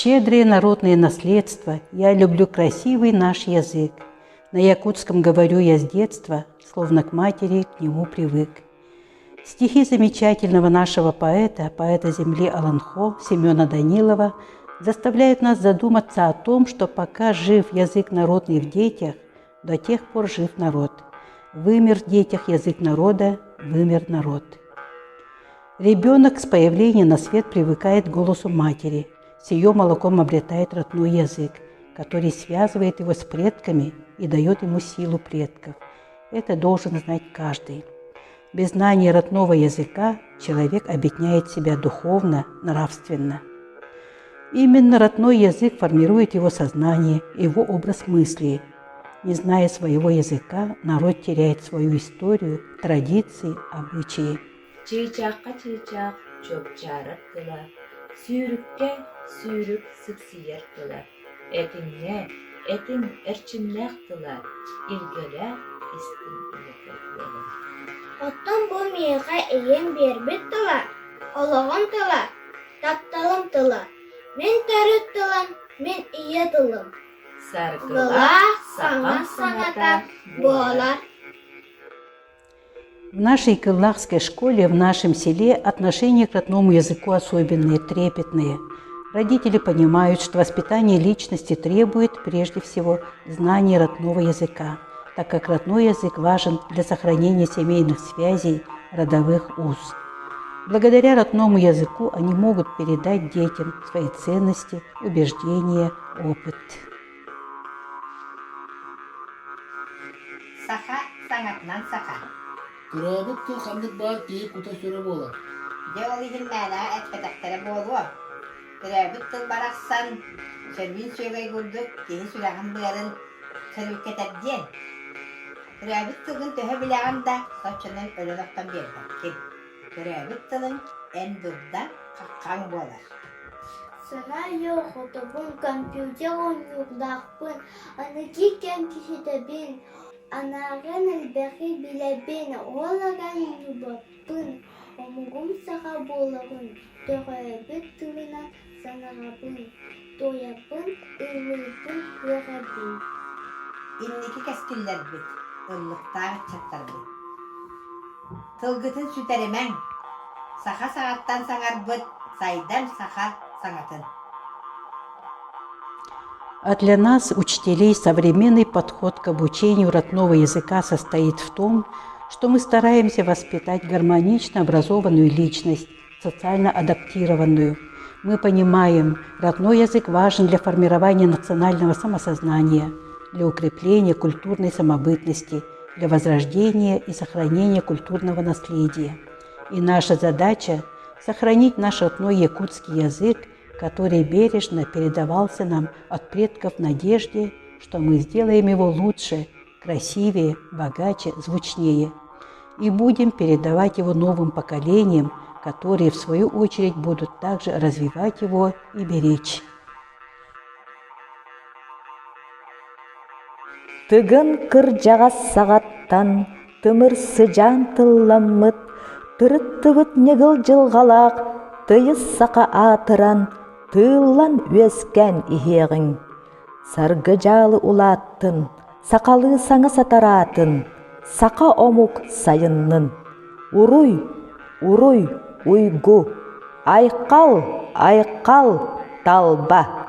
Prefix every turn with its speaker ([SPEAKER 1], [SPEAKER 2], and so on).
[SPEAKER 1] Щедрое народное наследство, я люблю красивый наш язык. На якутском говорю я с детства, словно к матери к нему привык. Стихи замечательного нашего поэта, поэта земли Аланхо Семена Данилова, заставляют нас задуматься о том, что пока жив язык народный в детях, до тех пор жив народ. Вымер в детях язык народа, вымер народ. Ребенок с появления на свет привыкает к голосу матери, с ее молоком обретает родной язык, который связывает его с предками и дает ему силу предков. Это должен знать каждый. Без знания родного языка человек обедняет себя духовно, нравственно. Именно родной язык формирует его сознание, его образ мысли. Не зная своего языка, народ теряет свою историю, традиции, обычаи.
[SPEAKER 2] Чыычаахха чыычаах чуопчаарар тыла, сүүрүккэ сүүрүк сыпсыйар тыла, этиҥҥэ этиҥ эрчимнээх тыла, илгэлээх истиҥ ийэтэ буолар.
[SPEAKER 3] Оттон бу миэхэ ийэм биэрбит тыла, олоҕум тыла, тапталым тыла, мин төрүт тылым, мин ийэ тылым.
[SPEAKER 2] Саргылаах
[SPEAKER 3] саҥа саҥата буолар.
[SPEAKER 1] В нашей Кыллахской школе, в нашем селе отношение к родному языку особенное, трепетное. Родители понимают, что воспитание личности требует прежде всего знания родного языка, так как родной язык важен для сохранения семейных связей, родовых уз. Благодаря родному языку они могут передать детям свои ценности, убеждения, опыт.
[SPEAKER 4] Саха саҥатынан саха.
[SPEAKER 5] Төрөөбүт тыл ханнык баар киһи кута-сүрэ буолар.
[SPEAKER 4] Дьэ ол иһин мээнэҕэ эппэтэхтэрэ буолуо. Төрөөбүт тыл барахсан сөрүүн сүөгэй курдук киһи сүрэҕин-быарын сөрүүккэтэр диэн. Төрөөбүт тылгын төһө билэҕин да, соччонон өлөн-охтон биэрбэккин. Төрөөбүт тылыҥ эн дурда, хаххаҥ буолар.
[SPEAKER 3] Саҥа дьыл хотобун, компьютер оонньуурдаахпын, аныгы кэм киһитэбин, анааран элбэҕи билэбин, ол эрэн умнубаппын, омугум саха буоларын, төрөөбүт тылынан саҥарабын, туойабын, ыллыырбын үөрэбин.
[SPEAKER 4] Инники кэскиллэрбит, ыллыктаах ыччаттарбыт. Тылгытын сүтэримэҥ, саха саҕаттан саҥарбыт сайдам саха саҥатын.
[SPEAKER 1] А для нас, учителей, современный подход к обучению родного языка состоит в том, что мы стараемся воспитать гармонично образованную личность, социально адаптированную. Мы понимаем, родной язык важен для формирования национального самосознания, для укрепления культурной самобытности, для возрождения и сохранения культурного наследия. И наша задача – сохранить наш родной якутский язык, который бережно передавался нам от предков в надежде, что мы сделаем его лучше, красивее, богаче, звучнее. И будем передавать его новым поколениям, которые, в свою очередь, будут также развивать его и беречь.
[SPEAKER 6] Тыгын кырдьаҕас саҕаттан тымыр сыдьаан тылламмыт, тырыттыбыт ньыгыл дьылҕалаах тыйыс саха аатыран, тыыллан үөскээн иһиэҕиҥ. Саргы дьаалы улааттын, сахалыы саҥа сатараатын, саха омук сайыннын. Уруй, уруй, уйгу, айхал, айхал, талба!